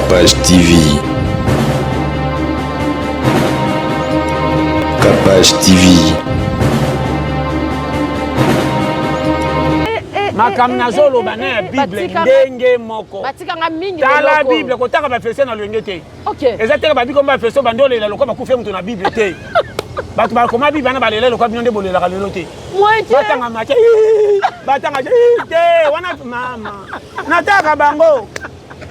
Capage TV. Capage TV. Makambo nazoloba na ya Bible ndenge moko. Tala Bible kotanga ba verset na lwenge te. Eza te babi komba verset bandi olela lokola bakufi moto na Bible te. Bato bakoma Bible wana balela lokola bino nde bolelaka lelo te. Batanga make batanga te wana mama nataka bango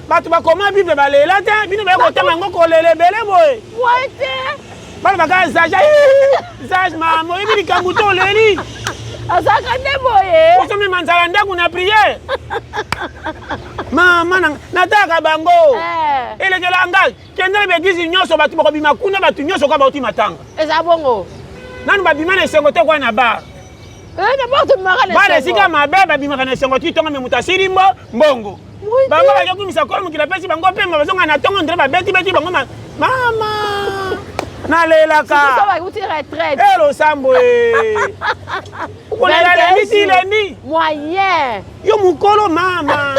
bato bakoma bible balela te bino baye kotanga yango kolela ebele boye balobaka zage zage mama oyebi likambo te oleli azalaka nde boye ozomema nzala ndako na priere mama nataka bango eh. elekela ngai kende na baeglize nyonso bato bakobima kuna bato nyonso kaka bauti matanga eza bongo nanu babima na esengo te kwa na bar eh, bana esika mabe babimaka na esengo ti tongo me moto asili mbo mbongo bango bakekumisa kolo mokili apesi bango pema bazonga na tongo ndre babetibeti bango mama nalelaka e losambo e okolela lendi ti lendi moyen yo mokolo mama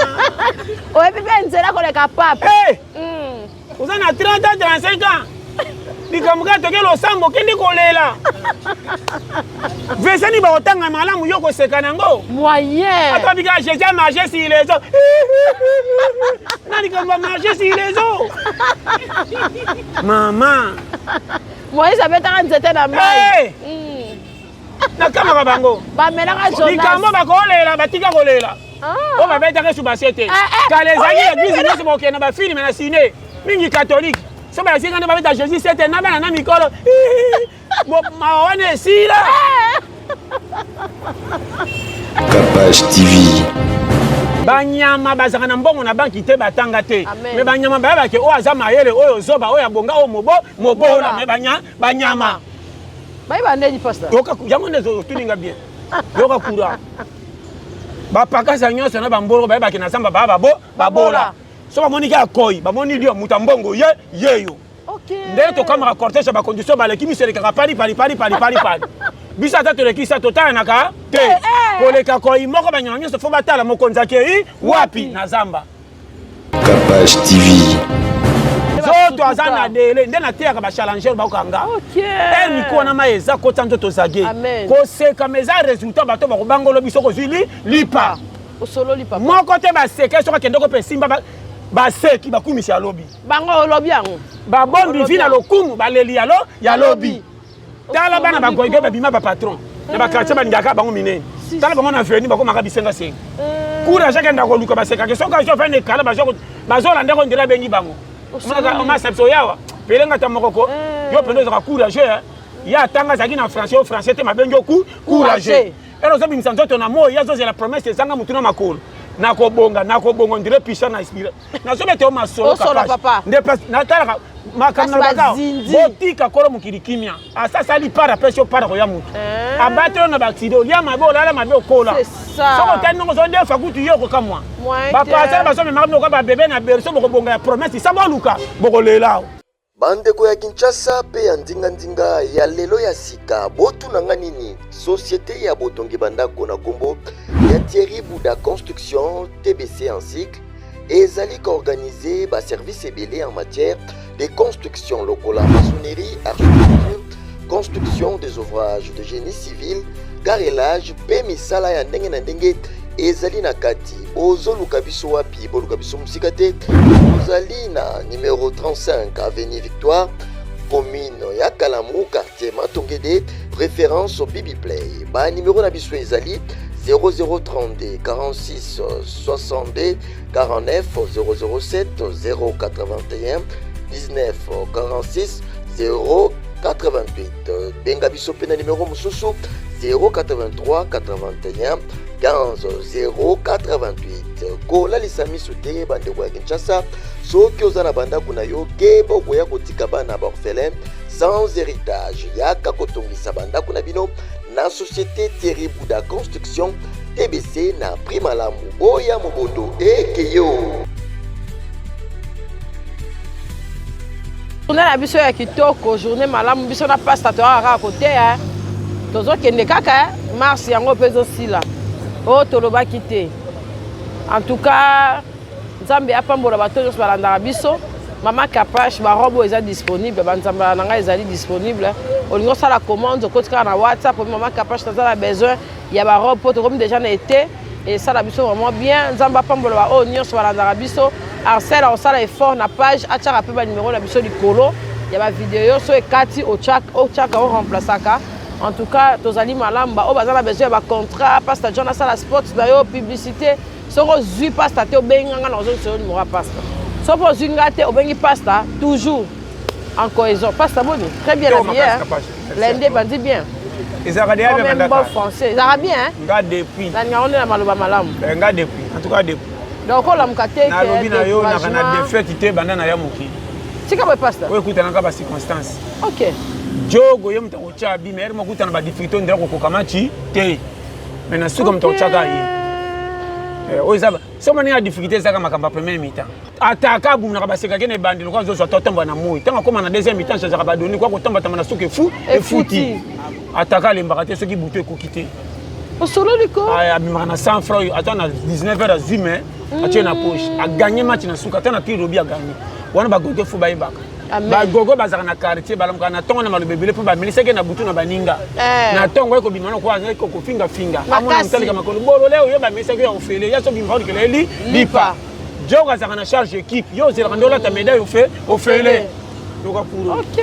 oyebi mpe nzela koleka pape eh! Oza na 30 ans 35 ans likambo kaka toke losambo kende kolela vesani bakotanga malamu yo koseka nango moyen ata bika jésus a marché sur les eaux na likambo ya marché sur les eaux mama moïse abetaka nzete na mai nakamaka bango bamelaka jonas likambo bakolela batika kolela ah. oyo babetaka esu base te ah, eh. kala ezalaki eh. eglise nyonso bokende na bafilme na cine mingi katolike so balakisi nga nde babeta jésus sete na bana na mikolo mawa wana esila eh. Kapash TV. Banyama bazalaka na mbongo na banki te batanga te me banyama bayebake oyo aza mayele oyo zoba oyo abonga oyo mobo mobola me banyama Bayeba ndeni pastor. Yoka yango nde otuni nga bien. Yoka kura. Bapakasa nyonso na bambolo bayebaki na zamba baa babo babola. So bamoni kaka koi, bamoni lio moto ya mbongo ye yeyo. Okay. Ndenge tokamaka cortège ya bacondition baleki miso elekaka pali pali pali pali pali pali. Biso ata tolekisa totalanaka te. Eh, eh. Koleka koi moko banyama nyonso fo batala mokonzi akei wapi na zamba. Kapash TV. Nzoto aza na dele nde nateyaka ba challenger bakokanga okay. miko wana mai eza kota nzoto zage koseka ma eza resultat bato bakobangolo biso kozwi li lipa osololi papa moko te baseke soki akende ko mpe esimba baseki bakumisi ya lobi bango olobi yango babombi vi na lokumu baleli ya lobi tala bana bagoigo babima bapatron na bakartier balingaka bango minene tala bango na veni bakomaka bisengasenga eh. courage akenda koluka basekaka soki azwa fani ekala bazolanda ko ndela abengi bango omasa biso yawa pelenga ata moko ko eh. yo mpenza ozalaka courageux ye atanga azalaki na français yo français te mabengi yo courageux ere ozobimisa nzoto na moi ye azozela promesse ezanga motu na makolo nakobonga nakobonga ondire puissant na inspire nazobeta yo masolo nde natalaka makambo nalobaka botika kolo mokili kimia asasali para apesi yo para koya motu eh. abatelo na baaksida olia mabe olala mabe okola soki otali ndongo ozodefa kutu yo okokamwa bapasere bazomemaka bino lokola babebe na berceau bokobonga ya promesse sa boluka bokolela Bandeko ya Kinshasa pe ya nzinga-nzinga ya lelo ya sika, botuna nga nini? Societe ya botongi ba ndako na kombo ya Thierry Bouda Construction, TBC en cycle, ezali ko organiser ba services ebele en matière de construction lokola maçonnerie, architecture, construction des ouvrages de génie civil, carrelage pe misala ya ndenge na ndenge ezali na kati. Bozoluka biso wapi? Boluka biso mosika te. Tozali na numero 35 avenue Victoire, commune ya Kalamu, quartier Matongede, référence Bibi Play. Ba numéro na biso ezali 0032 46 62 49 007 081 19 46 088. Benga biso pe na numéro mosusu 083 81 15 088. Kolalisa miso te bandeko ya Kinshasa, soki oza na bandako na yo keba okoya kotika bana ba orphelin sans héritage. Yaka kotongisa bandako na bino na société Thierry Bouda Construction TBC na prix malamu. Boya mobondo ekeyo. Journée na biso ya kitoko, journée malamu biso na pasta toyaka kaka koteya tozokende kaka mars yango mpe ezosila oyo oh, tolobaki te en tout cas. Nzambe apambola bato nyonso balandaka biso. Mama Kapash, barobe oyo eza disponible, banzambala na ngai ezali disponible. Olingi osala commande, okoti kaka na WhatsApp, obi Mama Kapash naza na besoin ya barobe mpo tokomi deja na été, esala biso vraiment bien. Nzambe apambola baoyo nyonso balandaka biso. Arcel akosala effort na page, atiaka mpe banimero na biso likolo ya bavideo, so ekati otiaka oremplaçaka. En tout cas, tozali malamu, baoyo baza na besoin ya bacontrat, Pastor John asala spot na yo, publicité. Soki ozwi pasta te, obengi nga, nga nakozongisa yo numéro ya pasta. Soki ozwi nga te, obengi pasta, toujours en cohésion. Pasta boni, très bien habillé, hein? Lundi ebandi bien. Ezalaka deya bien bandaka. Bon français, ezalaka bien, hein? Nga depuis. Nalinga ngo nde na maloba malamu. Eh, nga depuis, en tout cas depuis. Donc olamuka te. Nalobi na yo naka na défaite te banda na ya mokili. Tika boye pasta. Oyo ekutanaka ba circonstances. OK. Jogo ye moto akotya bima, ere mokutana ba difficulté ondira kokoka match te. Mais na suka moto akotyaka ye. Eh, oyo eza soki omoni ya difficulté ezaka makambo ya première mi-temps. Ataka abumunaka basekaki na ebandi lokola azozwa to atomba na moi. Ntango akóma na deuxième mi-temps azalaka badoni kwa kotambatamba na suka efu efuti. Ataka alembaka te soki butu ekoki te. Osololi ko? Abimaka na 100 francs oyo ata na 19 heures azwi mais atie na poche. Aganye match na suka ata na tir lobi aganye. Wana bagogo fo bayebaka. Bagogo bazalaka na quartier balamukaka na ntongo na maloba ebele mpo bamelisaki na butu na baninga. Na ntongo ekobima na kwa kofingafinga. Amona motalika makolo bolole oyo bamelisaki ya ofele ya so bimba olikela eli lipa. Jogo azalaka na charge équipe yo ozelaka nde olata médaille ofe ofele. Yoka kuro. OK.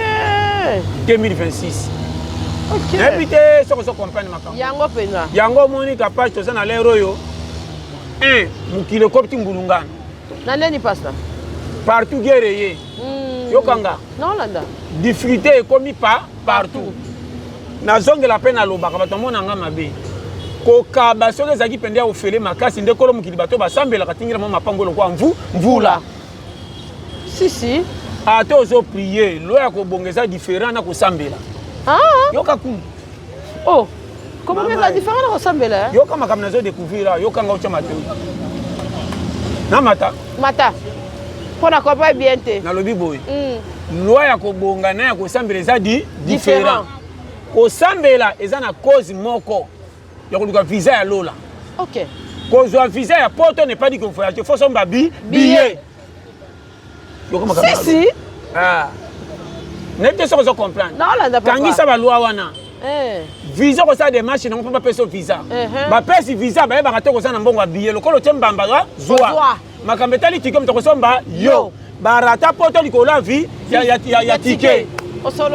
2026. OK. Nayebi te soki ozo comprendre makambo. Yango mpenza. Yango omoni Kapash toza na l'heure oyo 1 mokili ekoti mbulungana. Na neni pasta? Partout guerre eye. Yokanga. Naolanda. Difficulté ekomi pa partout. Nazongela mpe nalobaka bato bamona nga mabe. Kokaba soki ezalaki mpenza ya ofele makasi nde kolo mokili bato basambelaka tingela mwa mapango lokola mvu mvula. Si si. Ata ozo prier, loi ya kobonga eza différent na kosambela. Ah. Yoka kuna. Oh. Kobonga eza différent na kosambela. Yoka makambo nazo découvrir awa, yoka nga otya matoi. Na mata. Mata. Mpo na comprendre bien te. Nalobi boye. Loi ya kobonga na ya kosambela eza di différent. Kosambela eza na cause moko ya koluka visa ya lola. OK. Kozwa visa ya poto n'est pas dit que voyage, faut somba bi billet. Si si. Ah. Nayebi te soki ozo comprendre. Naolanda papa. Kangisa ba loi wana. Eh. Visa kosala démarche nango mpo bapesa visa. Bapesi visa bayebaka te koza na mbongo ya billet lokola otie mbamba zwa. Makambo etali ticket moto akosomba yo. Barata poto likolo ya vi ya ticket.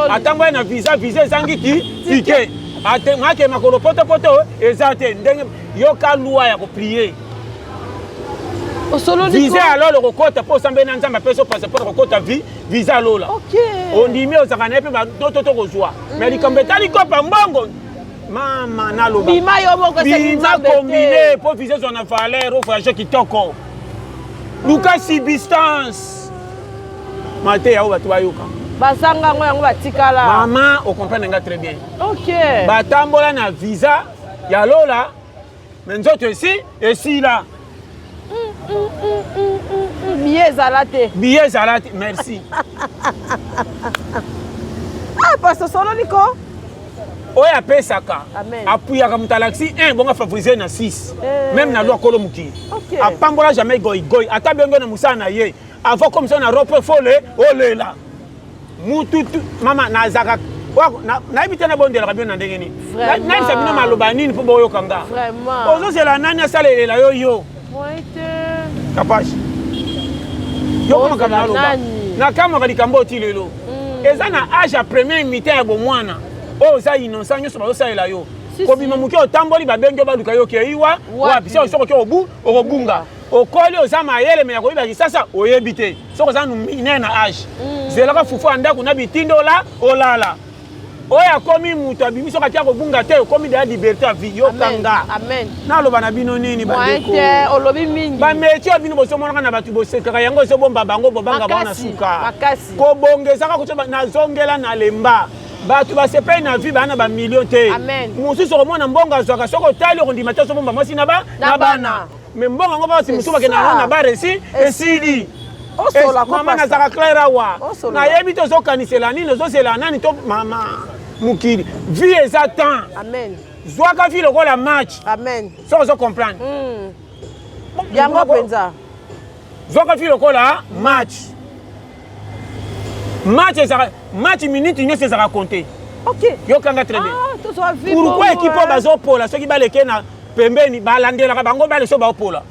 Atango ye na visa, visa ezangi ti ticket. Ate make makolo poto poto eza te ndenge yoka loi ya koprier. Visa ya lola okokota mpo osambeli na Nzambe apesi yo passeport okokota vi visa ya lola. Ondimi ozalaka na ye mpe batoto tokozwa. Mais likambo etali kopa mbongo mama naloba. Bima yo moko esali Bima Nzambe te. combine mpo visa ezwa na valeur o voyage kitoko. Luka substance. Mateya oyo bato bayoka. Bazanga yango yango batikala. Mama ocomprendre nga très bien. OK. Batambola na visa ya lola mais nzoto esi esila. Billet ezala te. Billet ezala te, merci. Ah, pastor sololi ko. Oyo apesaka apuyaka moto alakisi 1 bongo afavorise na 6 même na loi kolo mokili. Apambola jamais goigoi ata bengo na mosala na ye avant comme ça na rope fole olela mutu mama nazaka nayebi te nabondelaka bino na ndenge nini nayebisa bino maloba nini mpo boyoka nga ozozela nani asalelela yo yo Kapash yoka makambo naloba nakamwaka likambo oti lelo eza na age ya première mi-temps ya bomwana oyo oza innocent nyonso bazosalela yo kobima moke otamboli babengi yo baluka yo okei wa wapi soki oki obu okobunga okoli oza mayele me ya koyeba kisasa oyebi te soki oza mineur na age zelaka fufu ya ndako na bitindo ola olala oyo akomi moto abimi soki atia kobunga te okomi deya liberté ya vie yokanga naloba na bino nini bandeko bamétier oyo bino bozomonaka na bato bosekaka yango ezobomba bango bobanga bango na suka kobonga ezaka kotya nazongela na lemba bato basepeli na vie baa na bamillion te mosusu okomona mbongo azwaka soki otali okondima te ozobomba mwasi na bana mais mbongo yango basi mosusu bakenda yango na bar esi esili mama nazalaka claire awa nayebi te ozokanisela nini ozozela nani to mama mokili vie eza temps zwaka vie lokola match soki ozo comprendre yango mpenza. Zwaka vie lokola match. Match ezaka match minute nyonso ezaka compter. Ok. Yokanga très bien. Ah, tozwa vie. Pourquoi équipe oyo bazopola soki baleke na pembeni balandelaka bango bale so baopola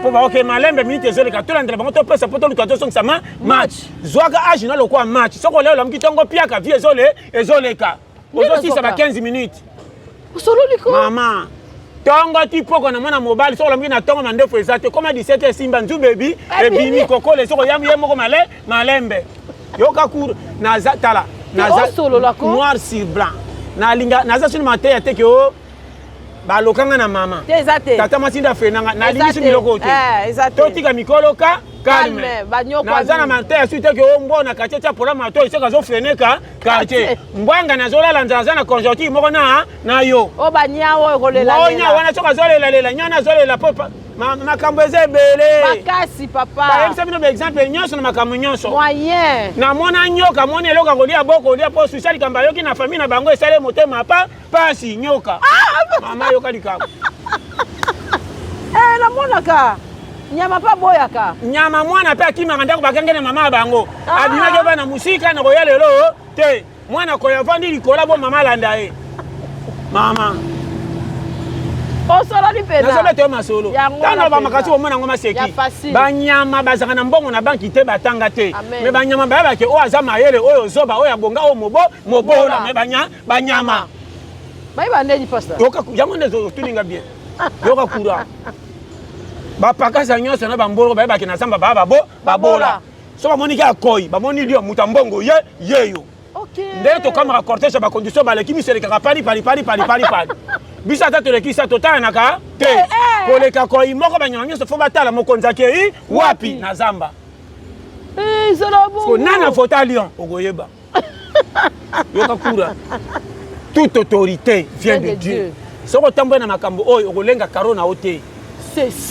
mpo baoke malembe minute ezoleka tolandela bango topesa mpo toluka tozongisa ma match. Zwaka age na lokola match soki olei olamuki ntongo piaka vie ezole ezoleka ozosisa ba 15 minutes. Osololi ko. Mama tongo ti poko na mwana mobali soki olamuki na tongo mandefu eza te koma 17 esimba nzube ebi ebimi kokole soki oyambi ye moko male malembe yoka cour naza tala naza noir sur blanc nalinga naza sino mateya te ke o balokanga na mama tata mwasi nde afrenanga nalingi so biloko te eh, totika mikolo ka calme naza na mateya su te ke o mbwa na quartier tia problème ya toi soki azofrene ka quartier mbwanga nazolala nzala aza na conjoncture moko na na yo o banyawa oyo kolelaonya wana soki azolelalela nya wana azolela po makambo eza ebele makasi papa bayebisa bino baexemple nyonso na makambo nyonso moyen namona nyoka moni eloko akolia boko olia po susa likambo ayoki na famille na bango esali motema pa pasi nyoka ah! mama yoka likambo eh, namonaka nyama mpe aboyaka nyama mwana mpe akimaka ndako bakange na mama ya bango ah. abimaki bana mosika na koya lelo te mwana koya avandi likolo bo mama alanda ye mama osololi mpenza nazobeta yo masolo ntango bamakasi omona yango maseki banyama bazalaka na mbongo na banki te batanga te me banyama bayebake oyo aza mayele oyo zoba oyo abonga oyo mobo mobola me banyama bayeba ndeni pasta yango nde otuninga bien yoka kura bapakasa nyonso na bambolo bayebake na zamba baa babo babola so bamoni kaka koi bamoni lio moto ya mbongo ye yeyo ndenge tokamaka cortège ya bacondition baleki miso elekaka pali pali pali pali pali pali biso ata tolekisa totalanaka te eh, eh. koleka koi moko banyama nyonso fo batala mokonzi akei wapi na zamba eh, nani avota lion okoyeba yoka kura toute autorité vient de Dieu soki otamboli na makambo oyo okolenga karo na yo te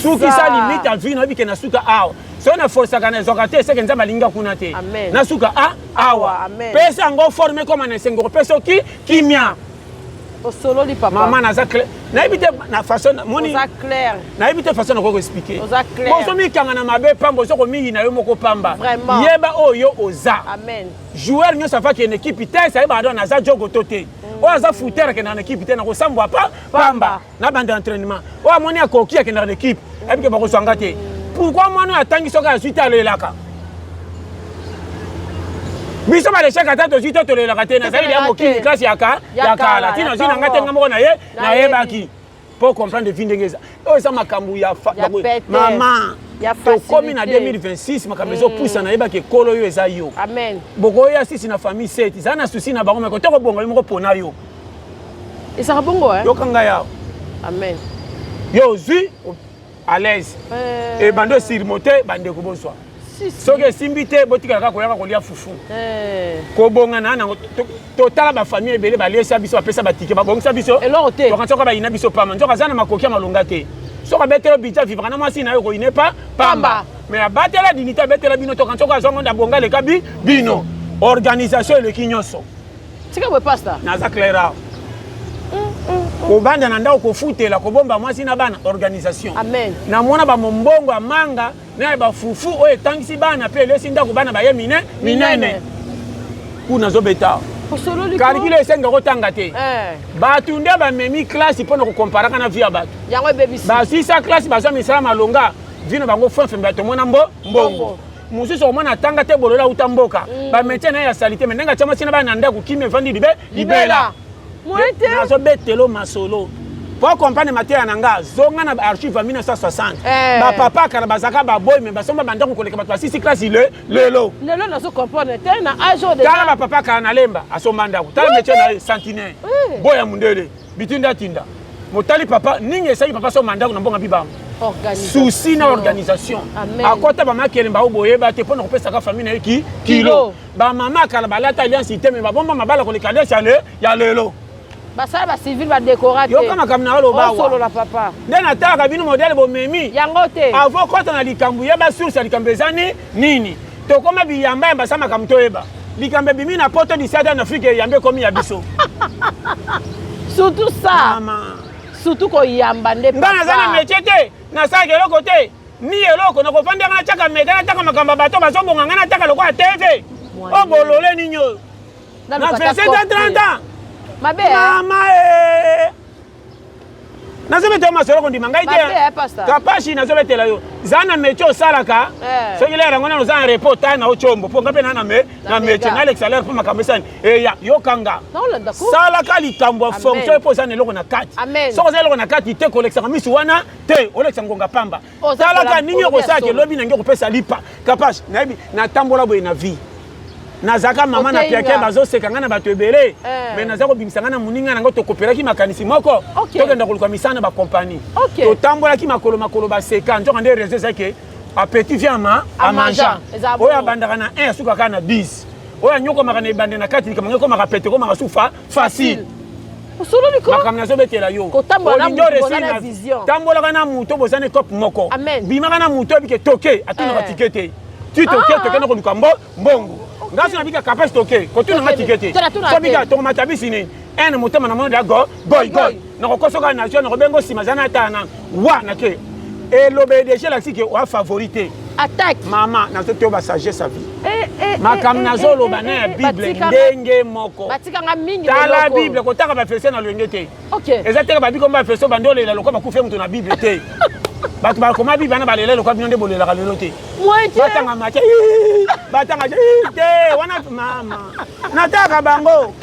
sukisa limite ya vie nayebi ke na suka awa soki na forsaka na ezwaka te eseke nzambe alinga kuna te na suka a awa pesa yango forme ekoma na esengo kopesa oki kimia osololi papa mama naza clair nayebi te na façon moni oza clair nayebi te façon nakoki koexplike oza clair ozomikanga na mabe pamba oza komiyina yo moko pamba yeba oyo oza amen joueur nyonso afa akende ekipe te sayebaka donc naza jogo to te oyo aza fouteur akendaka na ekipe te nakosambwa pa pamba na bande entraînement oyo amoni akoki akendaka na ekipe ayebi ke bakozwa nga te pourquoi mwana oyo atangi soki azwi te alelaka biso baleshaka ata tozwi te tolelaka te nazali deya mokili klase ya kala ntina azwi na ngai te nga moko na ye nayebaki mpo comprendre vie ndenge eza oyo eza makambo ya mama tokomi na 2026 makambo ezopusa nayebaki ekolo oyo eza yo bokoya sisi na famille 7 ezala na susi na bango meko te kobonga yo moko pona yo ezalaka bongo eh? yoka ngai awa amen yo ozwi à l'aise eh. ebandi osirmote bandeko bozwa soki esimbi te botikala kaka koyaka kolia fufu eh. kobongana nango totala bafamille ebele baliesa biso bapesa batike babongisa biso tokanisi oka bayina biso pamba nzoka aza na makoki ya malonga te soki abetela bidja vivaka na mwasi na yo koyine pa pamba mais abatela dignité abetela bino tokanisi oka azwango nde abonga aleka bino organisation eleki nyonso tika boye pasta naza clair awa kobanda na ndako kofutela kobomba mwasi na bana organisation amen namona bamombongo ya manga na ya bafufu oyo etangisi bana mpe elesi ndako bana baye mine minene kuna azobeta kalikile esenga kotanga te eh. bato nde bamemi klase mpo na kokomparaka na vie ya bato basisa klase bazwa misala malonga vie na bango fenfembe tomona mbo mbongo mosusu okomona atanga te bololo auta mboka mm. bamétier na ye ya salite me ndenge atya mwasi na bana na ndako kimi evandi libe libela nazobetelo masolo po comprendre mateya na nga zonga na archive ya 1960 eh. bapapa kala bazalaka baboyi me basomba bandako koleka bato basisi klasi le lelo lelo nazo comprendre te na age oyo tala bapapa kala na lemba asomba ndako tala métier na ye sentinelle eh. boya mundele bitinda tinda motali papa nini esali papa somba ndako na mbonga bibamba souci na organisation akota bamakelemba oyo boyeba te mpo na kopesaka famille na ye ki kilo bamama kala balata alliance te me babomba mabala koleka alliance ya lelo basala bacivile badekora te yoka makambo na oloba osolola papa nde natalaka bino modele bomemi yango te avant kota na likambo yeba source ya likambo eza ni nini tokoma biyamba yamba sa makambo toyeba likambo ebimi na poto disada na afrika eyambi ekomi ya biso surtout ça mama surtout koyamba nde nga naza na métier te nasalaka eloko te. Ni eloko nakofandaka natiaka mega nataka makambo ya bato bazobonga ngai nataka lokola tv o bolole nini oyo na 27 ans 30 ans mabe mama e nazobetela masolo kondima ngai te kapashi nazobetela yo zala na métier osalaka soki lere yango nano oza na repos ta na ocombo mpo ngai mpe na na métier nalekisa lere mpo makambo esani eya yokanga salaka likambo ya fonction mpo oza na eloko na kati soki oza eloko na kati te kolekisaka misu wana te olekisa ngonga pamba talaka nini okosala ke lobi nange okopesa lipa kapash nayebi natambola boye na vie nazalaka mama na piake bazoseka ngai na bato ebele eh. me naza kobimisa ngai na moninga na ngai tokopelaki makanisi moko tokenda koluka misala na bakompani totambolaki makolo makolo baseka nzoka nde réseau ezaki appetit vient ma amanja oyo abandaka na 1 asukaka na 10 oyo anyokomaka na ebande na kati likambo yango ekomaka pete ekomaka sufa facile makambo nazobetela yo tambolaka na moto boza na ekope moko bimaka na moto oyebike toke atunaka eh. tike te ti toke ah. tokende koluka mbo mbongo nga so nabika kapasi toke kotuna nga tike te tobika tokomata bisi nini ene motema na mono da go goi goi nakokosoka nation nakobengo nsima aza na tana wa nake eloba deja elakisi ke oa favori te attaque mama nazoteyo basagesse ya vie eh, eh, eh, makambo nazoloba na ya bible ndenge moko tala bible kotanga bafese na lolenge te eza teke babiko bafese bandi olela lokola bakufi moto na bible te bato bakoma bible wana balela lokola bino nde bolelaka lelo te batanga matie batanga te wana mama nataka bango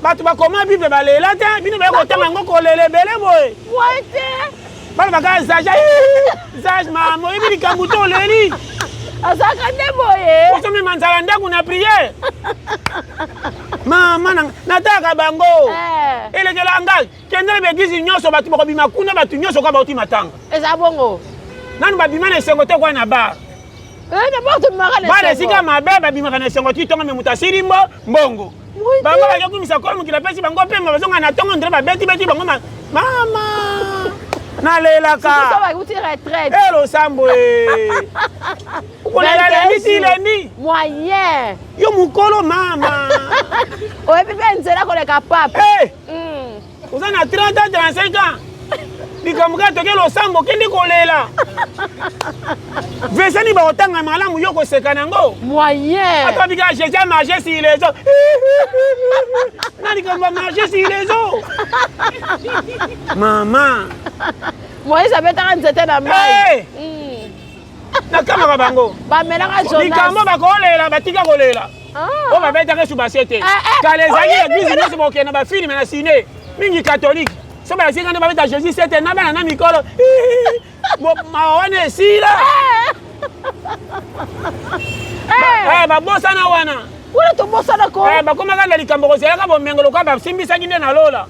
bato bakoma bible balela te bino baye kotanga yango kolela ebele boye bana baka zage zage mama oyebi likambo te oleli azalaka nde boye ozomema nzala ndako na priere mama nataka bango eh. elekela ngai kende na baeglise nyonso bato bakobima kuna bato nyonso kaka bauti matanga eza bongo nanu babima na esengo te kwa na bar eh, bana esika mabe babimaka na esengo ti tongo me moto asili mbo mbongo bango bazokumisa kolo mokili apesi bango pema bazonga na tongo ndre babetibeti bango mama nalelaka e losambo e okolela lendi ti lendi moyen yo mokolo mama oyebi mpe nzela koleka pape eh! Oza na 30 ans 35 ans likambo kaka toke losambo okende kolela vesani bakotanga malamu yo koseka na yango moyen ata bika jésus a marché sur les eaux na likambo ya marché sur les eaux mama moïse abetaka nzete na mai nakamaka bango bamelaka jonas likambo bakolela batika kolela ah. oyo babetaka esu base te eh, eh. kala ezalaki eglise nyonso bokende na bafilme na sine mingi katolike so balakisi nde babeta jésus sete na bana na mikolo mawa wana esila eh. babosana wana kuna tobosana ko bakomaka na likambo kozelaka bomengo lokola basimbisaki nde na lola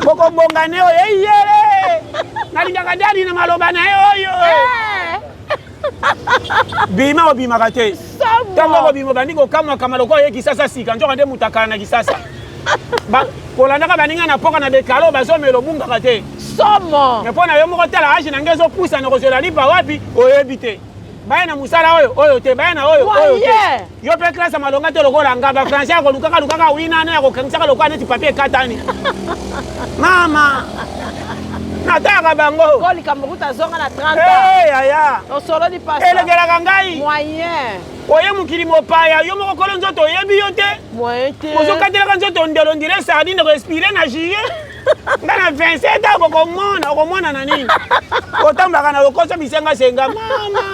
bokobonga ne oyo eyele nalingaka dadi na maloba na ye oyo eh. bima obimaka te ntango okobima obandi kokamwakama lokola ye kisasa sika nzoka nde moto akala na kisasa kolandaka baninga na mpoka na bekalo bazomela obungaka te somo me mpo na yo moko tala age na ngai ezopusana kozwela lipa wapi oyebi te baye na mosala oyo oyo te baye na oyo oyo te yo mpe classe ya malonga te lokola nga ba français akolukaka lukaka winana ya kokangisaka lokola neti papier ekatani mama nataka bango ko likambo kuta azonga na 30 ans yaya osololi pasa elekelaka ngai moyen oye mokili mopaya yo moko kolo nzoto oyebi yo te moyen te ozokatelaka nzoto ndelo ndire sardine korespire na juillet nga na 27 ans bokomona okomona na nini otambaka na lokoso bisengasenga mama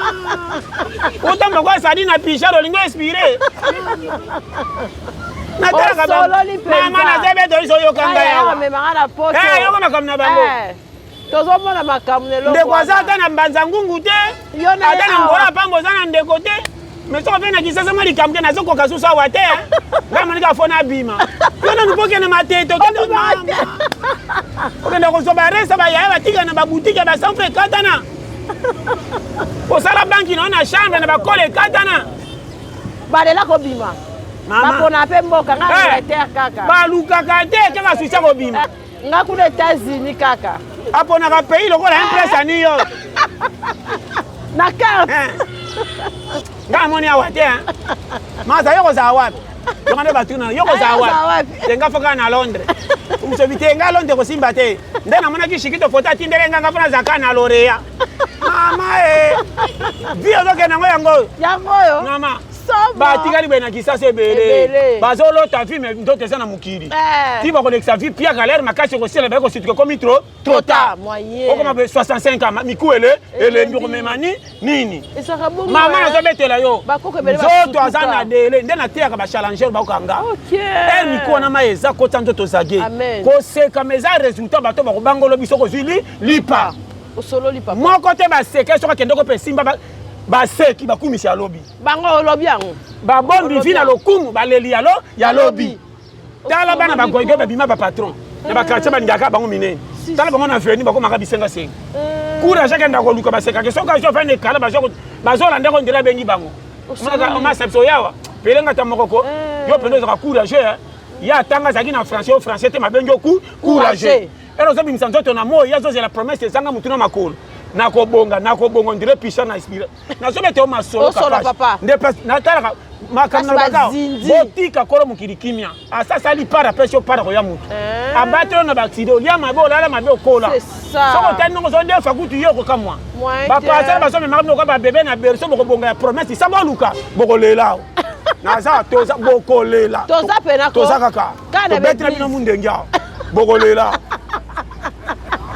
otamba kwa sadi na pichar olingi inspire natalaka mama naza beto biso oyoka ngai awa eh, yoka makambo na bango eh, tozomona makambo na eloko ndeko aza ata na mbanza ngungu te ata na ngola pamba oza na ndeko te mais soki mpe na kisasa mwa likambo te nazokoka susu awa te ngai monika fo nabima yo nanu mpo okende matete okende okende kozwa baresa bayaya batika na babutike ya basanfre ekatana kosala banki na yo na chambre na bakole ekatana balela kobima bapona mpe mboka ngai eh, angleterre kaka balukaka te kaka susi ya kobima eh, nga kuna états-unis kaka aponaka pays lokola un place ya new york na carte eh. Nga amoni awa te hein. Maza yo kozala wapi? Yongo nde batuna yo kozala wapi? Te nga foka na Londres. Musobi te nga Londres kosimba te. Nde namonaki Shikito foto atindele nga nga mpo nazalaka na Lorea. Mama e. Vie ozokende yango yango. Yango oyo. Mama. Batikali boye na Kisasa ebele. Bazolota vie mais ndoto eza na mokili. Eh. Ti bakolekisa vie piaka lere makasi ekosila baye kosituka ekomi trop trop tard. Okoma boye 65 ans miku ele elembi okomema ni nini. Mama nazobetela yo. Nzoto aza na dele nde nateyaka ba challenger bakokanga. Eh miku wana mai eza kota nzoto zage. Koseka mais eza résultat bato bakobangolo biso kozwi li lipa. Osololi papa. Moko te baseke soki akende ko esimba baseki bakumisi ya lobi. Bango olobi yango. Babombi vi na lokumu baleli ya lo ya lobi. Tala bana bagoygoy babima ba patron na ba quartier balingaka bango minene. Tala bango na avenue bakomaka bisenga senga. Courage akenda koluka basekaka soki azwa fani ekala bazolanda ko ndela abengi bango. Omasa biso yawa pelenga ta moko ko yo mpenza ozalaka courageux ye atanga azalaki na français yo français te mabengi yo courageux. Ero ozobimisa nzoto na moi ye azozela promesse ezanga motu na makolo. Nakobonga nakobonga ondire pisha na inspire. Nazobeta yo masolo papa. Nde natalaka makambo nalobaka botika kolo mokili kimia asasali para apesi yo para koya motu eh. abatelo na baaccident olia mabe olala mabe okola soki otali ndongo ozodefa kutu yo okokamwa bapasere bazomemaka bino koka babebe na berceau bokobonga ya promesse sa boluka bokolela naza toza bokolela toza kaka tobetela bino mundenge awa bokolela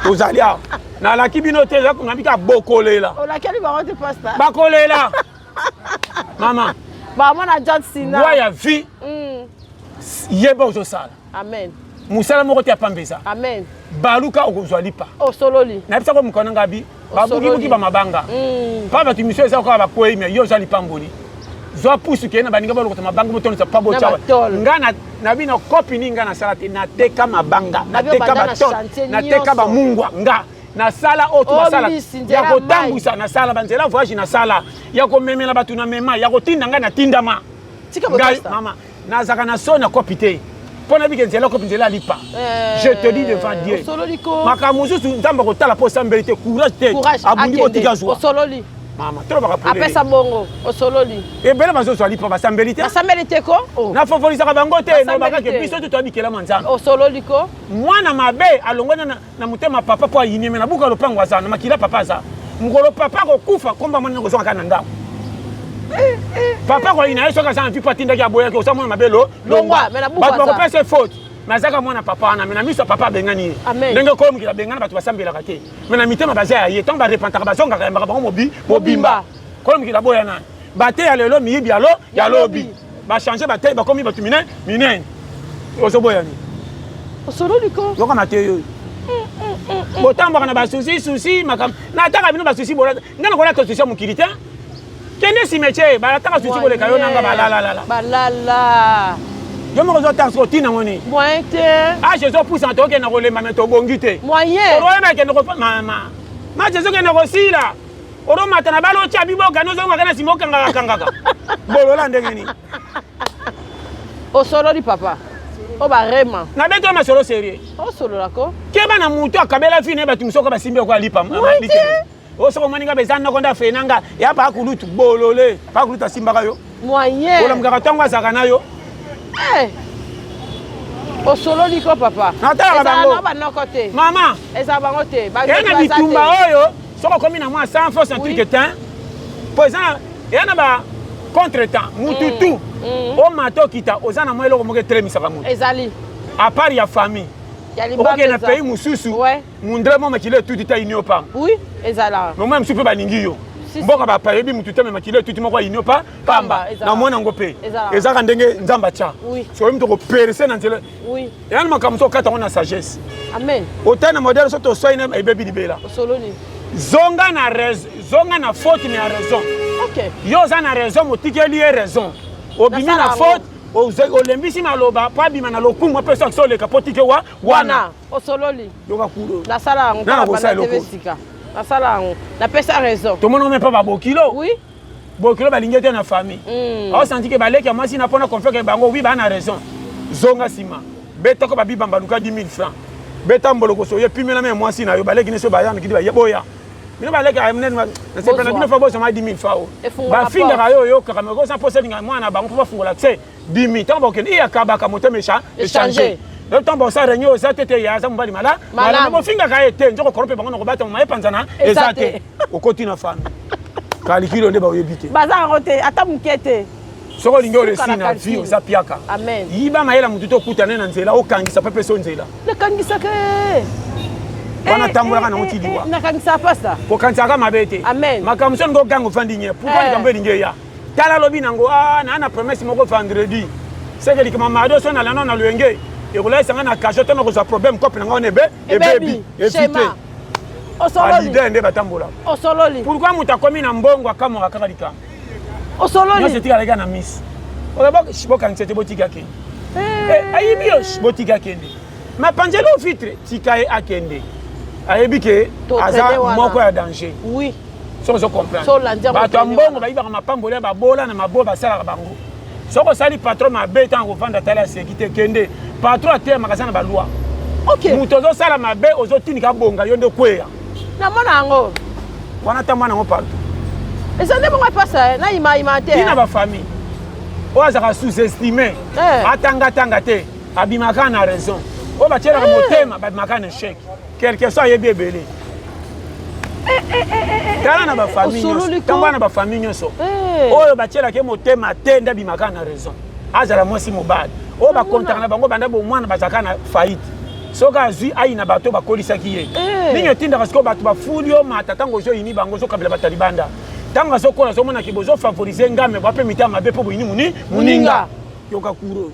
tozali awa nalaki bino te nabika bokolela bakolela mama bamona John Cena loi ya vie yeba ozosala. Amen. Mosala moko te ya pamba eza. Amen. Baluka okozwa lipa. Osololi. Nayebisaka mokolo na ngai babukibuki bamabanga. Mpa bato miso eza kaka bakwei me yo oza lipamboli. Zwa pusu kende na baninga balokota mabanga botonisa pa botya. Nga na bino kopi nini nga nasala te nateka mabanga nateka batole nateka bamungwa nga nasala oyo tu basala ya kotambwisa nasala banzela voyage nasala ya komemela bato na mema ya kotinda ngai natindama ngai mama nazalaka na soni ya kopi te mpo nabike nzela kopi nzela lipa eh, je te dis devant Dieu makambo mosusu nzambe akotala mpo osambeli te courage te abundi botika zwa mama tolobaka polele apesa bongo osololi ebele bazozwa lipa basambeli te basambeli te ko oh. nafofolisaka bango te nalobaka ke biso tu toyabikelama nzambe osololi ko mwana mabe alongwani na motema papa mpo ayini me na buka lopango aza na makila papa aza mokolo papa akokufa komba mwana kozonga kaka na ndako eh, eh, papa akoyina ye soki aza na vi mpo atindaki aboyaki oza mwana mabe longwa bato bakopesa ye faute me azaka mwana papa wana me na miso ya papa abengani ye ndenge kolo mokili abengana bato basambelaka te me na mitema baza ya ye ntango barepantaka bazongaka yambaka bango mobimba kolo mokili aboya nani bate ya lelo miyibi ya lo ya lobi bachange bate bakomi bato minene minene ozoboya nini osololi ko yoka mateyo oyo botambwaka na basusi susi makambo nataka bino basusi bolata nga nakolata susi ya mokili te kende cimetière balataka susi koleka yo nanga balalalala balala yo moko ozotanga soki otina ngo nini moyen te age ezopusana tokokende kolemba me tobongi te moyen oroyeba ekende mama match ezokende kosila oromata na bala otya biboka nozongaka na nsima okangaka kangaka bolola ndenge nini osololi papa o barema nabeti yo masolo serie osolola ko keba na motu akabela fi na ye bato mosusu basimbi okoya lipa osoko omoni nga beza noko nde afena nga ya pakulutu bolole pakulutu asimbaka yo moyen olamukaka ntango azalaka na yo eh. osololi ko papa natalaka bango banoko te mama ezala bango te eya na bitumba oyo soki okomi na mwa sans force na truc te mpo eza eya na ba contre temps mutu mm. tu mm. omata okita oza na mwa eloko moko etelemisaka motu ezali à part ya famille okokende na pays mosusu mundele mwa makila etuti ta inio pamba oui ezala mwa mosusu mpe balingi yo mboka bapaya yebi mutu te me makila etuti moko inio pa pamba na mwana yango mpe ezalaka ndenge nzambe atya soki moto koperse na nzela eyani makambo mosusu okata yango na sagesse otali na modele so toswai na ebebi libela zonga na zonga na faute mais ya raison yo oza na raison motikeli ye raison obimi na faute olembisi maloba mpo abima na lokumu apesa akisa oleka mpo tike wa wana osololi yoka kudo nasala yango nana kosala eloko sika nasala yango napesa raison tomona mpe mpa babokilo oui bokilo balingi te na famille mm. aosanti ke baleki ya mwasi na mpona confiance bango wi baa na raison zonga nsima betako babibamba luka 10 000 francs beta mbolokoso ye pimela me mwasi na yo baleki neso baya mikili baye boya. Bino baleka nene nasepela bino fa bozwa ma 10 000 fa o. Bafingaka yo oyokaka mais okoza mposa elinga mwana na bango mpo bafungola accès 10 000 ntango bakokende iya kabaka motema echange. Ntango bakosala réunion oza te te ya aza mobali mala malamu bofingaka ye te nzoko korope bango na kobata mama epanzana eza te okoti na famille kalikilo nde baoyebi te baza yango te ata moke te. Soki olingi oresi na vie oza piaka. Yiba mayele motu te okutane na nzela okangisa mpe pesa nzela. Nakangisaka eh. Wana eh, tambolaka nango ti liwa. Eh, Nakanisaka pasta. Kokanisaka mabe te. Makambo soki olingi oganga ofandi nye. Pourquoi likambo elingi eya? Tala lobi nango ah na na promesse moko vendredi. Seke likama mardi oso na lana na loyenge ekolalisa nga na cachot to nakozwa problème cope na nga wana ebe ebebi evite. Osololi. Nde batambola. Osololi. Pourquoi moto akomi na mbongo akamwaka kaka likambo? Osololi. Nyonso etikalaki na miso. Bokangisa te botika akende. Eh, ayibi yo botika akende. Mapanzeli o vitre tika ye akende. Ayebi ke aza moko ya danger. Oui. Soki ozo comprendre. Bato ya mbongo bayibaka mapamboli ya babola na mabo basalaka bango. Soki osali patron mabe ntango kovanda tala aseki te kende. Patron ateyamaka aza na baloi. Okay. Moto ozosala mabe ozotindika bonga yo nde okweya. Namona yango. Wana ta mwana yango partout. Eza nde bongo epasa na ima ima te. Tina ba famille. Oyo azalaka sous-estimé. Atanga tanga te. Abimaka na raison. Oyo batielaka motema babimaka na échec. Quelque soit ayebi ebele. Tala na ba famille nyonso. Tamba na ba famille nyonso. Oyo batielaka ye motema te nde abimaka na raison. Azala mwasi mobali. Oyo bakontaka na bango banda bomwana bazalaka na faillite. Soki azwi ayina bato bakolisaki ye. Nini etindaka sikoyo bato bafuli yo mata ntango ozoyini bango ozokabela bato ya libanda. Ntango azokola azomonaki bozofavorize ngame bwape mitema mabe mpo boyini moni moninga. Yoka kuro.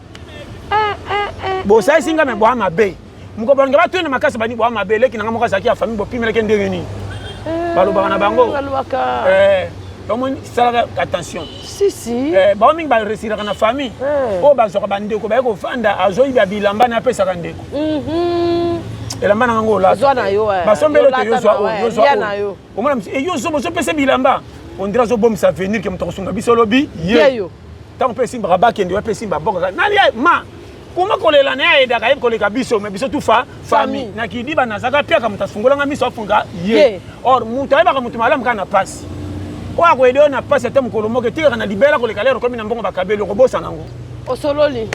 Bosalisi ngame bwa mabe. Moko balinga batuna makasi bani bwa mabe leki nanga moko azalaki ya famille bopimelaki ndenge nini. Balobaka na bango. Balobaka. Omoni salaka attention. Si si. Bango mingi baresiraka na famille. Oyo bazwaka bandeko baye kofanda azoyiba bilamba na apesaka ndeko. Elamba na ngango olata. Zwa na yo. Basombeli te yo zwa oyo, yo zwa oyo. Omona mosu eh yo zoba ozopesa bilamba. On dirait azobomisa avenir ke moto akosunga biso lobi ye. Yo. Ntango mpe esimbaka bakende wapi esimba bokaka. Nani ye ma kuma kolela na ye ayedaka ye koleka biso mais biso tufa famille. Na kidiba nazaka piaka moto afungolanga miso afunga ye. Or moto ayebaka moto malamu kaka na pasi. Oyo akoyede oyo na pasi ata mokolo moko etikaka na libela koleka lero okomi na mbongo bakabeli okobosana yango. Osololi.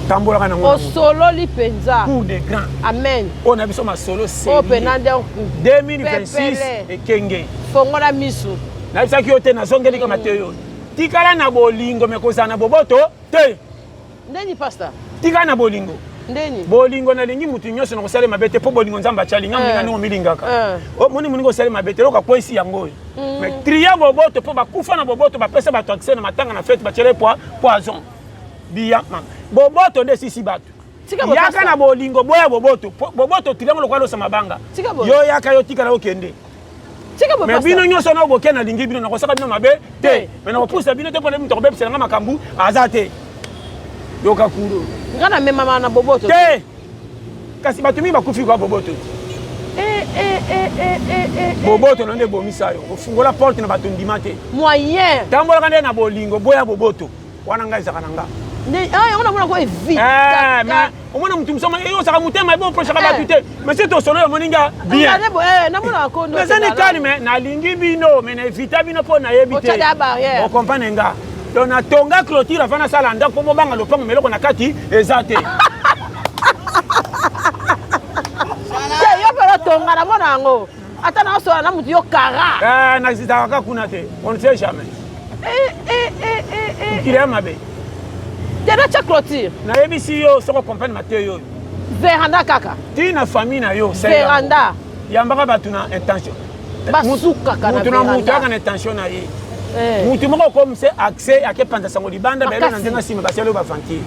Tambolaka nango. Osololi penza. Cour de grand. Amen. Oyo na biso masolo sérieux. Oyo pena nde 2026 ekenge. Fongola misu. Nayebisaki yo te nazongeli kama te yo. Tikala na bolingo me kozala na boboto te. Ndeni pastor? Tikala na bolingo. Ndeni? Bolingo nalingi mutu nyonso na kosala mabe te mpo bolingo Nzambe atya linga moninga ndenge omilingaka. Omoni moninga osali mabe te eloko akweyisi yango oyo. Mais tria boboto mpo bakufa na boboto bapesa bato accès na matanga na fete batyela ye poison. Biya mama. Boboto nde esisi bato. Yaka na bolingo boya boboto. Boboto triango lokola losa mabanga. Yo yaka yo tikala okende. Mais bino nyonso na boke nalingi bino nakosaka bino mabe te. Mais nakopusa bino te mpo na moto akobebisela nga makambo aza te. Yoka kuro. Nga na memama na boboto te. Kasi bato mingi bakufi kwa boboto te. Boboto na nde ebomisa yo. Ofungola porte na bato ndima te. Moyen. Tambolaka nde na bolingo boya boboto. Wana ngai ezalaka na nga. Yango namona ko evite. Omona motu mosusu ozalaka motema ebo oprochaka bato te. Mais soki tosolola omoni nga bien. Naza ni calme, nalingi bino mais na evita bino mpo nayebi te. Okomprendre nga. Donc natonga clôture avant nasala ndako mpo bobanga lopango meloko na kati eza te. Te yo mpe otonga namona yango. Ata naosola na motu yo kara. Nazalaka kuna te. On ne sait jamais. Mokili ya mabe. Te natya clôture. Nayebisi yo soki okomprendre mateyo oyo. Veranda kaka. Ti na famille na yo. Veranda. Yambaka bato na intention. Basukaka na veranda. Mutu na mutu aka na intention na ye. Mutu moko okomisa accès akepanza sango libanda bayelo na nzenga nsima basali oyo baventure.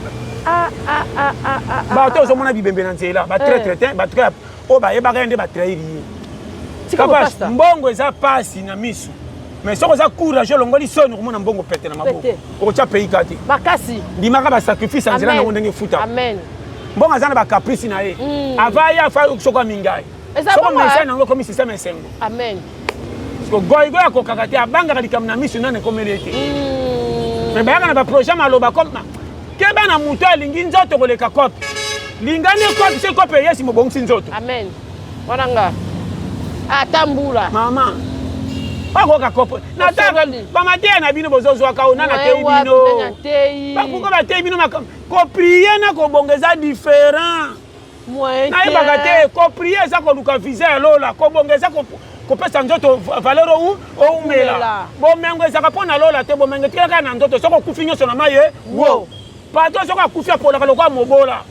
Bato ozomona bibembe na nzela batraitre te bato kaka oyo bayebaka ye nde batrahir ye. Mbongo eza pasi na misu. Mais soki oza courageux olongoli soni okomona mbongo pete na maboko. Okotya pays ka te. Makasi. Ndimaka ba sacrifice ya nzela nango ndenge efuta. Amen. Mbongo aza na ba caprice na ye. Ava ye afa soko amingai. Soko message nango ekomi système esengo. Amen. Parce que goyigoyi akokaka te abangaka likambo na miso nani ekomeli ye te. Mais bayaka na ba projet maloba comme keba na moto alingi nzoto koleka kope. Lingani kope se kope eyesi mobongisi nzoto. Amen. Wana nga. Ata mbula. Mama. Bakoka kopo. Nataka bamateya na bino bozozwaka ona na teyi bino. Bakuka bateyi bino makambo. Ko prier na kobonga eza différent. Nayebaka te ko prier eza koluka visa ya lola, kobonga eza kopesa nzoto valeur ou oumela. Bomengo ezaka mpo na lola te, bomengo etikala kaka na nzoto soki okufi nyonso na maye wo. Patron soki akufi apolaka lokola mobola.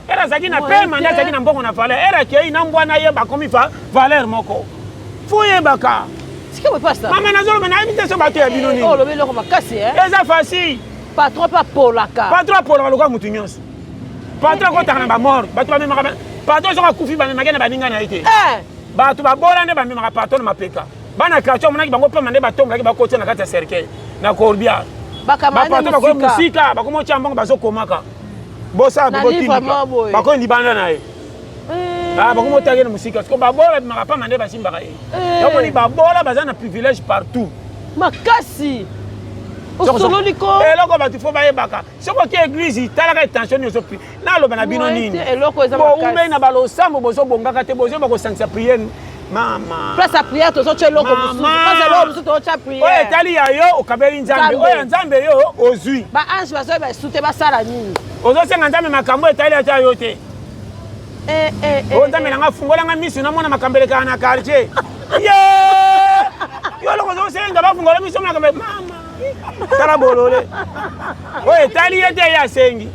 Ere azalaki na pema nde azalaki na mbongo na valeur. Ere akei na mbwa na ye bakomi va valeur moko. Fo yebaka. Mama nazoloba nayebi te so bato ya bino nini. Olobi eloko makasi eh. Eza facile. Patron pe apolaka. Patron apolaka lokola moto nyonso. Patron akotaka na ba morgue. Bato bamemaka patron soki akufi bamemaki na baninga na ye te. Eh. Bato babola nde bamemaka patron na mapeka. Bana quartier omonaki bango pamba nde batongaki bakotia na kati ya cercueil na corbillard. Bakamata bakomi mosika bakomi otya mbongo bazokomaka. Bosala bokotindika bakomi libanda na ye. Eh. Ah, bakomi otaki na mosika. Siko babola babimaka pamba nde basimbaka ye. Eh. Yomoni babola baza na privilège partout. Makasi. Osololi ko. Eloko bato fo bayebaka. Soki oke eglise talaka tension nini ozo naloba na bino nini boumeli na balosambo bozobongaka te bozoyeba kosangisa priere mama place ya priere tozotya eloko mosusu place eloko mosusu tozotya priere oyo etali ya yo okabeli nzambe oyo ya nzambe yo ozwi baange bazoyeba esu te basala nini ozosenga nzambe makambo etali ata yo te eh, eh, eh, oyo nzambe nanga fungola nga misu namona makambo elekaka na quartier ye yo eloko ozosenga bafungola miso makambo mama tala bolole oyo etali ye te ye asengi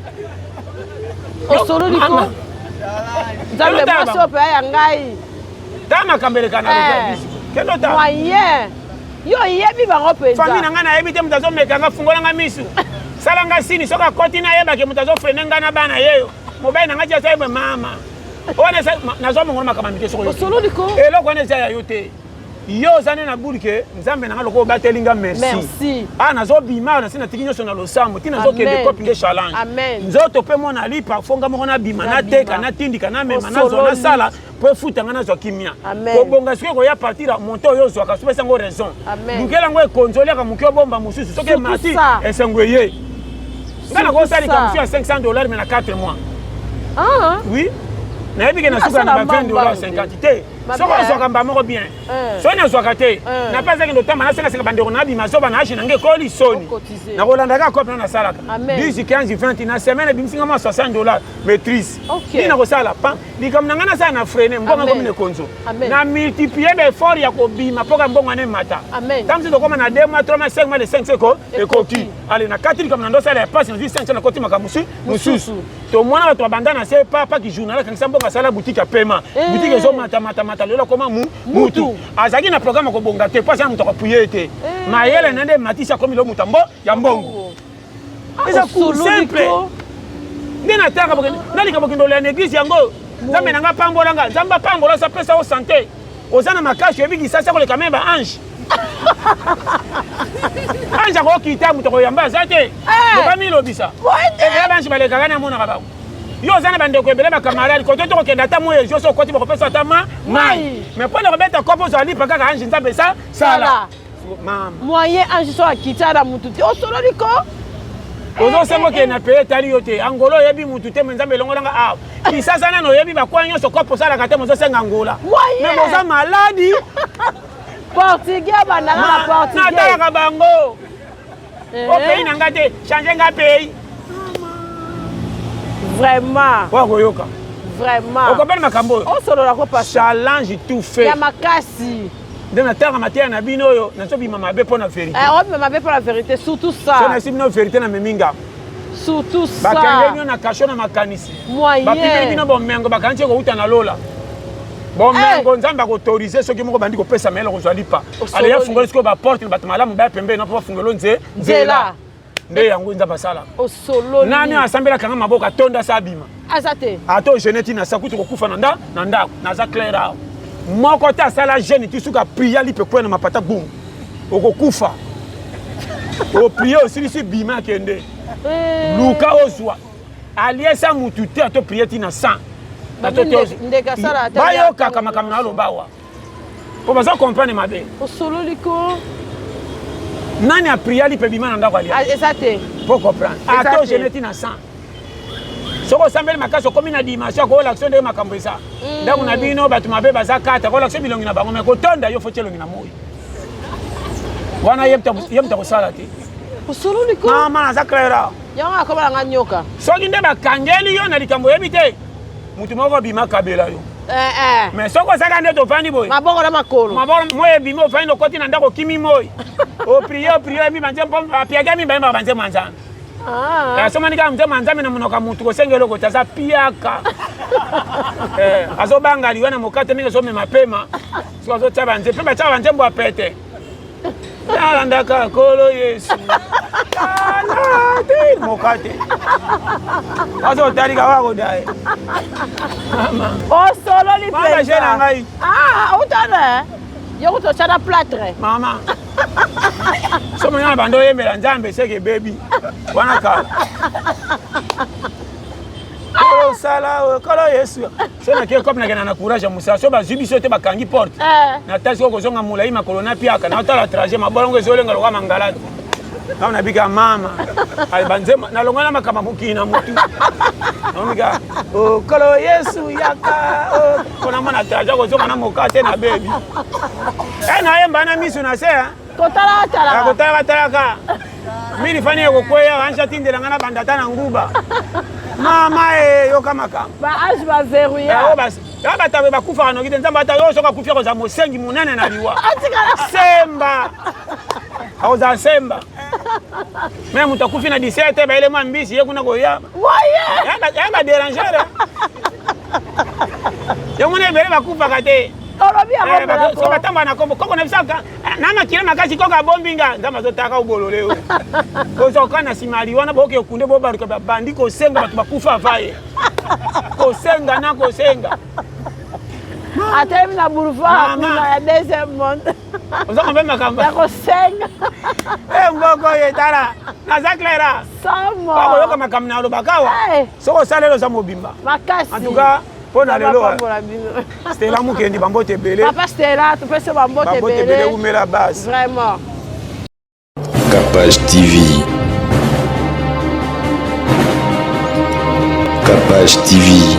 osololi ko nzambe mwasi oyo mpe ya ngai ta makambo eleka na eh. kendo ta moyen yo oyebi bango mpenza famille na ngai nayebi te moto azomeka nga fungola nga misu sala nga sini soki akoti nayebake moto azofrene ngai na bana yeyo mobali na ngai ti asayebe mama wana nazwa mongono makambo ya mike soko eloko wana eza ya yo te yo oza nde na boule ke nzambe na nga lokola obateli nga merci, merci. ah nazobima nasi natiki nyonso na losambo ti nazokende kopi nde challenge nzoto mpe mwana lipa fo nga moko nabima nateka natindika namema nazwa nasala mpo efuta nga nazwa kimia kobonga soki ekoya partir ya monte oyo ozwaka soki pesa yango raison lukela yango ekonzi oliaka moke obomba mosusu soki emati esengo eye nga nakosalika mosusu ya 500 dollars mais na 4 mois ah. oui nayebi ke nasuka na ba 20 dollars 50 te soki ozwaka mba moko bien eh. soki nazwaka te eh. na mpe azaki ndotamba nasengasenga bandeko nabima zoba na age na ngai ekoli soni nakolanda kaka cope na nasalaka 10 15 20 na semaine ebimisi nga mwa 60 dollars maîtrise nini nakosala pa likambo na ngai nasala na freine mbongo ekomi na ekonzo na multiplie baeffort ya kobima mpoka mbongo wana emata ntango mosusu tokoma na 2 mois 3 mois 5 mois de 5 ekoki ale na kati likambo na ndosala ya mpasi nazwi 5 nakoti makambo mosusu tomona bato babanda na se pa paki journal akangisa mbongo asala boutique ya pema eh. boutique ezomata mata mata lelo akoma mu mutu azalaki na programme akobonga te mpo aza na moto akopuye ye te eh. mayele na nde matisi akomi lo moto ya mbongo ah, eza cour simple nde natanga nalika bokende olea na eglise yango nzambe na nga apambola nga nzambe apambola oso apesa yo sante oza na makasi oyebi kisasa koleka meme ba ange ange akokita moto akoyamba aza te eh. bamilobisa ebele bange balekaka namonaka bango yo oza na bandeko ebele bakamarade koto tokokende ata moi ezio so okoti bakopesa ata ma mai mais mpo na kobeta kopo ozwa lipa kaka ange nzambe esa sala mama moyen ange so akita na mutu te osololi ko ozosenga okende na paye etali yo te angola oyebi mutu te me nzambe elongolanga awa kisasa nano oyebi bakwa nyonso kopo osalaka te mozosenga angola me boza maladi portugais bandaka na portugais natalaka bango eh. o pays na nga te change nga pays vraiment oyo akoyoka vraiment okopeli makambo oyo osolola ko pasi challenge tout fait ya makasi nde natanga mateya na bino oyo nazobima mabe mpo na verité eh, obima mabe mpo na vérité surtout ça so nayesi bino vérité na memi ngambo surtout ça bakangeli bino na kasho na makanisi bapimeli bino bomengo bakanisi ekouta na lola bomengo eh. nzambe akoautorize soki moko bandi kopesa mayele kozwa lipa ale ya fungoli sikoyo baporte na bato malamu baya pembeni na mpo bafungolo nzela nde yango nzambe asala nani asambelaka nga maboko atonda sa abima aza te ata ogene ti na sa kutu kokufa na nda na ndako naza claire awa moko te asala gene ti suka pria lipe kwea na mapata bum okokufa oprie osilisi bima akende eh. luka ozwa aliesa mutu te ato prie ti na 100 bayokaka makambo na aloba awa po baza comprendre mabe osololi ko nani apriali mpe bima na ndako alia ah, eza te po comprendre ata ogene ti na 100 Soki osambeli makasi okomi na dimension akoolakisa ndenge makambo eza. Ndako na bino bato mabe baza kata, akolakisa bilongi na bango, me kotonda yo fo tia elongi na moi wana ye moto akosala te. Osololi ko. Mama naza claire. Yango akoma nanga nyoka. Soki nde bakangeli yo na likambo oyebi te, motu moko obima kabela yo. Eh, eh. Mais soki ozalaka nde tovandi boye, maboko na makolo, maboko moi ebimi, ofandi okoti na ndako okimi moi, oprie oprie oyembi banzembo, apiaka mi bayembaka banzembo ya Nzambe. Ah. Asomani kaka nzembo ya Nzambe na monoko ya motu kosenga eloko te, aza piaka. Eh, azobanga liwa na mokate ndenge azomema pema, soki azotia banzembo mpe batiaka banzembo ya pete, nalandaka Nkolo Yesu alate mokate azotalika wakodaye. Osololi. Mpenza na ngai. Ah, utana yo kutu otya na plâtre. Mama, somo na bando oyembela Nzambe seke ebebi wana kala. Kolo osala, Kolo Yesu. So nake kope, nakenda na courage ya mosala. So bazwi biso te, bakangi porte na tasi, kozonga molai makolo na piaka, naotala trajet, mabolongo ezolenga lokola mangalati. Ntango nabika mama banzembo, nalongwa na makambo mokili na motu, naomika Kolo Yesu yaka mpona mona trajet kozonga na mokate na bebi e nayemba na miso na se. Kotala talaka. Kotalaka talaka mili fani ekokweya anja tindela nga na banda ata na nguba. Mama e yoka makambo. Ba âge ba verrouillé. Ya bato bakufaka noki te. Nzambe ata yo soki akufi, akozala mosengi monene na liwa. Semba akozala semba, me moto akufi na 17, bayele mwa mbisi ye kuna koya ya badérangeur yo mona ebele bakufaka te. Olobi yango. So batambola na kombo koko na biso na makila makasi, koko abombinga Nzambe azotaka obolole oyo kozwa na nsima ya liwa boke okunde bobaluka babandi kosenga bato bakufa avaye kosenga na kosenga. Atelemi na boulevard kuna ya deuxième monde. Oza kombe makambo ya kosenga. Mboko ye tala, naza claire. Samo. Okoyoka makambo na alobaka awa. Soki osaleli oza mobimba. Makasi. En tout cas, mpo na lelo, Stela Mukendi, bambote ebele. Papa Stela, topesi bambote. Bambote ebele, umela base. Vraiment. Capage TV. Capage TV.